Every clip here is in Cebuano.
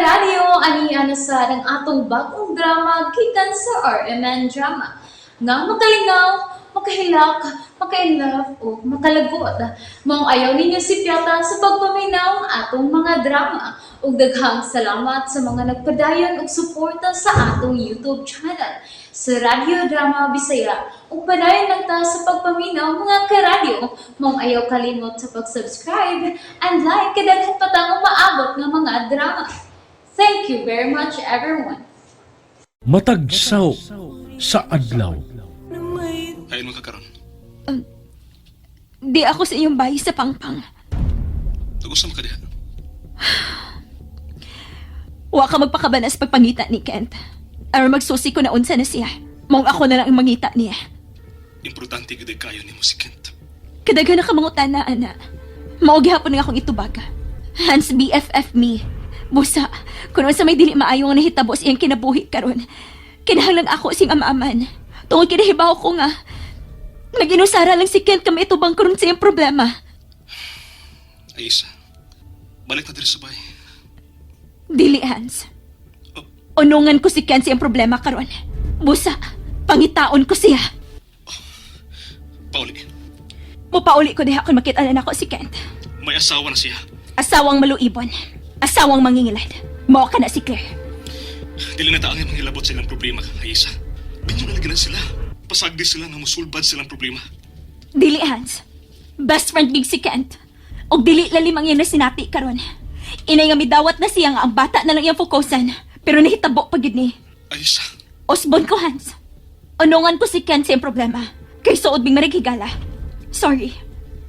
Karadyo, ani na sa ang atong bagong drama gikan sa RMN Drama. Nga makalingaw, makahilak, maka-inlove o makalagot. Maong ayaw ninyo sipyata sa pagpaminaw ang atong mga drama. Ug daghang salamat sa mga nagpadayon og suporta sa atong YouTube channel sa Radyo Drama Bisaya. Ug padayon lang ta sa pagpaminaw, mga karadyo. Maong ayaw kalimot sa pag-subscribe and like kay daghan pa tang umaabot nga mga drama. Thank you very much, everyone. Matag saw sa adlaw. Hain man ka karon. Di ako sa iyong bahay sa Pangpang. Nag-usa man ka diha. Wa ka magpakabanas pagpangita ni Kent. Aron magsusi ko na unsa na siya. Maong ako na lang ang mangita niya. Importante gyud ay kayo nimo si Kent. Kadaghan na ka mangutana, ana. Mao gihapon nga akong itubag. Hans BFF me. Busa, kung unsa may dili maayo nga nahitabo sa iyang kinabuhi karon. Kinahanglan ako sing amaman. Tungod kay nahibaw ko nga nag-inusara lang si Kent kami itubang karon sa iyang problema. Aisa. Balik na diri sa bahay. Dili, Hans. Unungan ko si Ken sa iyang problema karon. Busa, pangitaon ko siya. Pauli. Mupauli ko diha kung makita na nako si Kent. May asawa na siya. Asawang maluibon. Asawang mangingilad. Mao ka na si Claire. Dili na ta ang mangilabot sa ilang problema, Aisa. Binyo na lagi na sila. Pasagdi sila nga musulbad silang problema. Dili, Hans. Best friend gig si Kent. Og dili lalim ang iyang nasinati karon. Inay nga midawat na siya nga ang bata na lang iyang fokusan. Pero nahitabo pa gid ni. Aisa. Osbon ko, Hans. Unungan ko si Kent sa iyang problema. Kay suod bing marighigala. Sorry.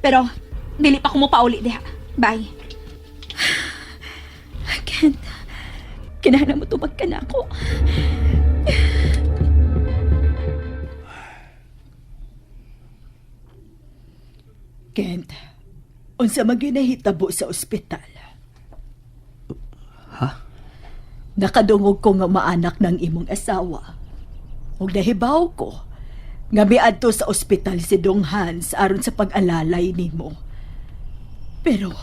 Pero, dili pa ko mo pauli diha. Bye. Kent, kinahanglan mo tubag ka na ako. Kent, unsa man gyud nahitabo sa ospital? Ha? Nakadungog ko nga maanak ng imong asawa. Ug nahibaw ko nga miadto sa ospital si Dong Hans aron sa pag-alalay nimo. Pero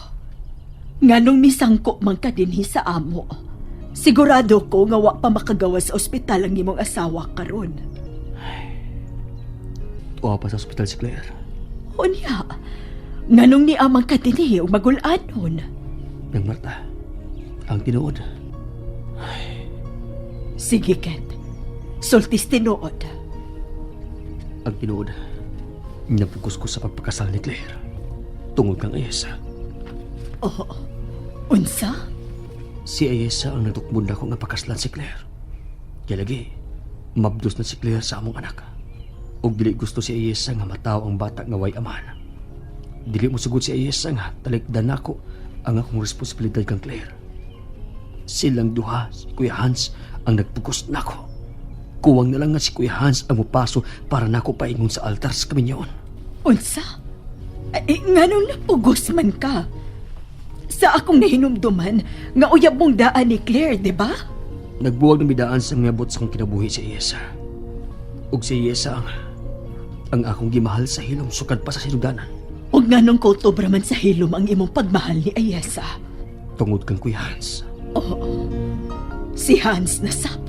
nganong misangko man ka dinhi sa amo? Sigurado ko nga wa pa makagawa sa ospital ang imong asawa karon. Tuwa pa sa ospital si Claire. Unya, nganong niamang ka dinhi ug magul-anon? Nang Marta, ang tinuod. Sige, Kent. Sultis tinuod. Ang tinuod. Napugos ko sa pagpakasal ni Claire. Tungod kang Ayesa. Oo. Unsa? Si Ayesa ang nagtukmod na nga pakaslan si Claire. Kaya lagi, mabdos na si Claire sa among anak. Og dili gusto si Ayesa nga mataw ang bata nga way amahan. Dili mo sugod si Ayesa nga talikdan nako ang akong responsibilidad kang Claire. Silang duha, si Kuya Hans, ang nagpugos nako. Kuwang na lang nga si Kuya Hans ang mupaso para nako paingon sa altar sa kaminyoon. Unsa? Ay, nganong napugos man ka? Sa akong nahinumduman, nga uyab mong daan ni Claire, di ba? Nagbuwag ng bidaan sa ngabot sa akong kinabuhi si Ayesa. Ug si Ayesa ang akong gimahal sa hilom sukad pa sa sinugdanan. Ug nganong kultobra man sa hilom ang imong pagmahal ni Ayesa. Tungod kang Kuya Hans. Oo. Si Hans nasap.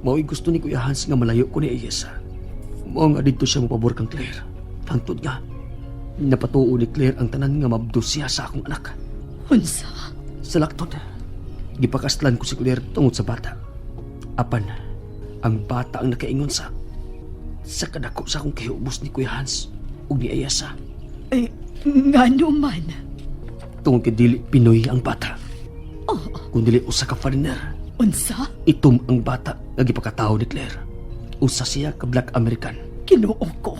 Mao'y gusto ni Kuya Hans nga malayo ko ni Ayesa. Mao nga didto siya mopabor kang Claire. Hangtod nga, napatuo ni Claire ang tanan nga mabdos siya sa akong anak. Unsa? Sa laktod, gipakaslan ko si Claire tungod sa bata. Apan, ang bata ang nakaingon sa kadako sa akong kahiubos ni Kuya Hans ug ni Ayesa. Ay, ngano man. Tungod kay dili Pinoy ang bata. Kung dili usa ka foreigner, Unsa? itom ang bata nga gipakatawo ni Claire. Usa siya ka Black American. Kinoo ko.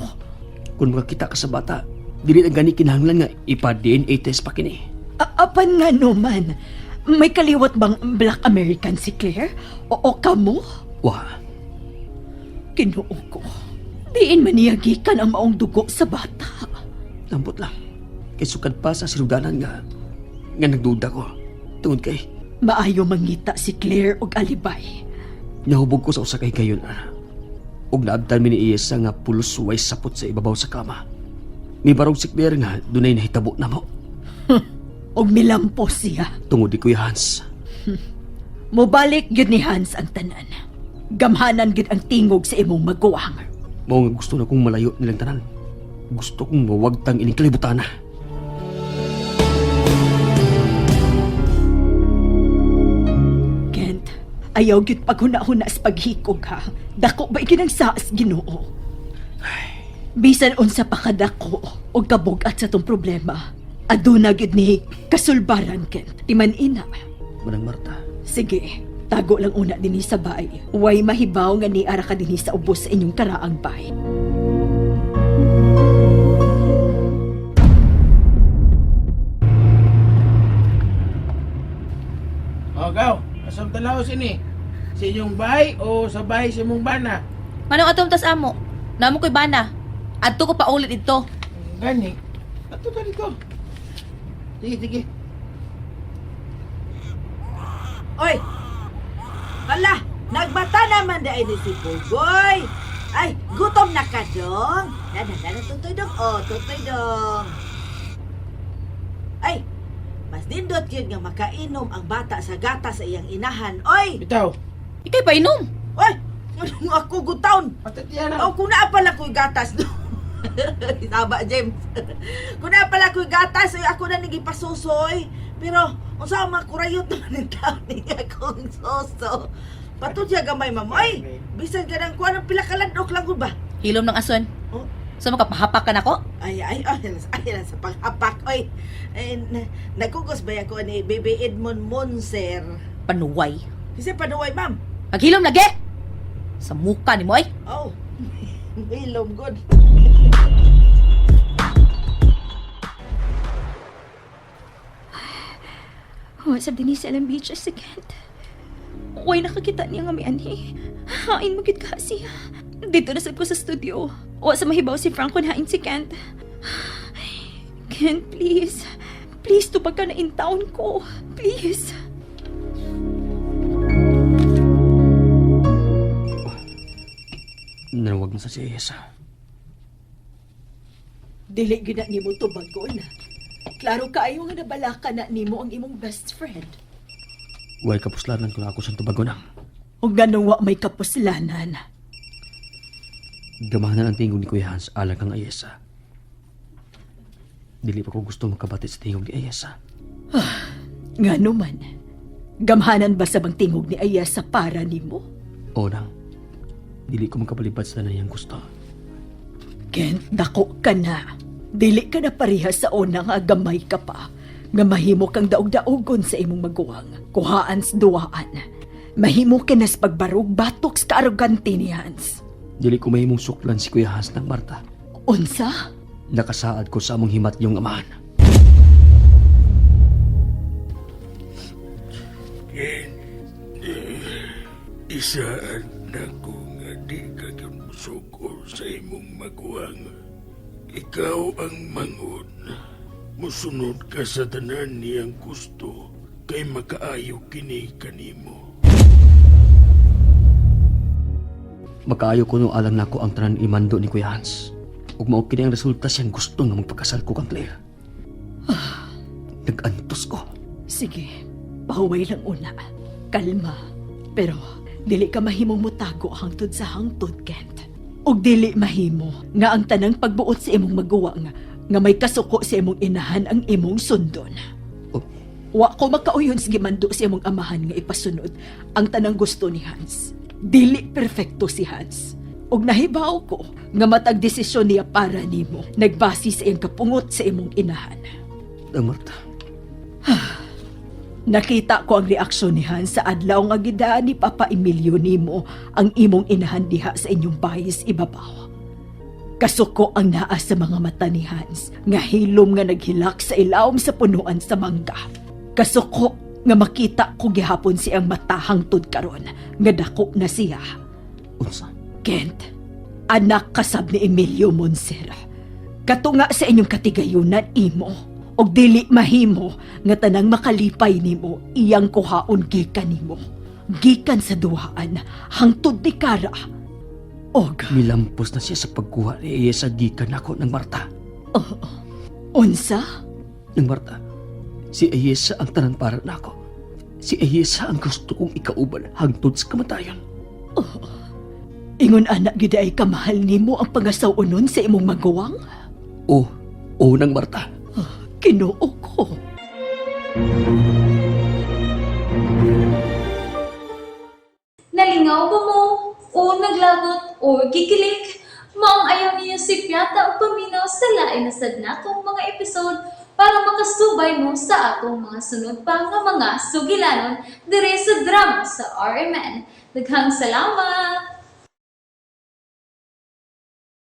Kung makakita ka sa bata, dili na gani kinahanglan nga ipa-DNA test pa kini. Apan ngano man. May kaliwat bang Black American si Claire? O kamo? Wa, Kinoo ko. Diin man niya gikan ang maong dugo sa bata. lambot lang. Kay sukad pa sa sinudanan nga nga nagduda ko. Tungod kay Maayo mangita si Claire og alibay. nahubog ko sa usa ka higayon ana. Ug naabtan mi ni Iyesa nga pulos way sapot sa ibabaw sa kama. Mibarog si Claire nga dunay nahitabo na mo. Og milampo siya. Tungod ni Kuya Hans. Mobalik gyud ni Hans ang tanan. Gamhanan gyud ang tingog sa imong maguwang. Mao nga gusto na kong malayo nilang tanan. Gusto kong mawagtang ining kalibutan na. Kent, ayaw gyud paghuna-huna sa paghikog ha. Dako ba ikinang saas Ginoo? Bisan unsa pa kadako og kabug-at sa tong problema. Aduna gyud ni kasulbaran Kent. Timan ina. Manang Marta, Sige, tago lang una dinhi sa bay. Way mahibaw nga niara ka dinhi sa ubos sa inyong karaang bay. O, gaw. Asam tanaw sini? Sa inyong bahay o sa bahay sa imong bana? Manong atong tas amo? Namo ko'y bana. Adto ko pa ulit dito. Gani. Ato ta dito. Sige, sige. Oy! Hala, nagbata naman dahil ni si Pugoy. Ay, gutom na ka dong. Dana, dana, tutoy dong. Oh, tutoy dong. Ay, mas nindot yun nga makainom ang bata sa gata sa iyang inahan. Oy! Bitaw. Ikay pa inom. Oy! Anong ako gutaon? Patatiya na. Oh, kung naa pala ko'y gatas. Tama, James. Kung naa pala ko'y gatas, oy, ako na nagipasusoy. Pero, unsa ang mga kurayot naman ng taon niya akong soso. Patod siya gamay, ma'am. Oy, bisan ka ng kuha ng pila kaladok lang ko ba? Hilom ng ason. Oh. So makapahapak ka nako? Ay, ay, ay, ay, ay, sa paghapak. Oy, ay, nagkugos ba ako ni Baby Edmond Monser? Panuway. Kasi panuway, ma'am. Paghilom lagi. Sa muka ni mo ay. Oh, hilom good. Wa sab dinhi sa ilang beach si Kent. Way nakakita niya nga may anhi. Hain mo gid ka siya. Dito na sad ko sa studio. Wa sa mahibaw si Frank kung hain si Kent. Kent, please. Please, tupag ka na in town ko. Please. Nanawag na sa si Ayesa. Dili gyud na nimo tubagon. Klaro kaayo nga nabalaka na nimo ang imong best friend. Way kapuslanan ko na ako sa tubago na. Ug nganong wa may kapuslanan. Gamahanan ang tingog ni Kuya Hans alang kang Ayesa. Dili pa ko gusto makabati sa tingog ni Ayesa. Ngano man. Gamhanan ba sa bang tingog ni Ayesa para nimo? O nang, dili ko makapalibad sa tanan niyang gusto. Kent, dako ka na. Dili ka na pareha sa una nga gamay ka pa. Nga mahimo kang daog-daogon sa imong maguwang. Kuhaan sa duwaan. Mahimo ka na sa pagbarog batok sa kaarogante ni Hans. Dili ko mahimong suklan si Kuya Hans ng Marta. Unsa? Nakasaad ko sa among himat niyong amahan. Isaan na ko nga di ka gyud musuko sa imong maguwang. Ikaw ang mangon. Musunod ka sa tanan niyang gusto kay makaayo kini kanimo. Makaayo ko no alang nako ang tanan imando ni Kuya Hans. Ug mao kini ang resulta siyang gusto nga magpakasal ko kang Claire. Nag-antos ko. Sige, pahuway lang una. Kalma. Pero dili ka mahimong mutago hangtod sa hangtod, Kent. Ug dili mahimo nga ang tanang pagbuot sa imong maguwang nga may kasuko sa imong inahan ang imong sundon. Oh. Wa ko makauyon sa gimando sa imong amahan nga ipasunod ang tanang gusto ni Hans. Dili perpekto si Hans. Ug nahibaw ko nga matag desisyon niya para nimo nagbase sa iyang kapungot sa imong inahan. Ang Marta, Nakita ko ang reaksyon ni Hans sa adlaw nga gidaan ni Papa Emilio nimo ang imong inahan diha sa inyong bayis ibabaw. Kasuko ang naa sa mga mata ni Hans nga hilom nga naghilak sa ilawom sa punuan sa mangga. Kasuko nga makita ko gihapon siyang mata hangtod karon nga dako na siya. Unsa? Kent, anak kasab ni Emilio Monsera. Katunga sa inyong katigayunan imo, og dili mahimo nga tanang makalipay nimo iyang kuhaon gikan nimo. Gikan sa duhaan hangtod ni Kara. Og Milampos na siya sa pagkuha ni Ayesa gikan nako ng Marta. unsa? Ng Marta, si Ayesa ang tanan para nako. Si Ayesa ang gusto kong ikauban hangtod sa kamatayon. Ingon anak gyud ay kamahal nimo ang pangasaw-onon sa imong maguwang? Oh, oh nang Marta. Kinoo ko. Nalingaw ba mo? O naglagot o gikilig? Maong ayaw niyo si Piata ang paminaw sa lain na sad natong mga episode para makasubay mo sa atong mga sunod pa nga mga sugilanon dire sa drama sa RMN. Daghang salamat!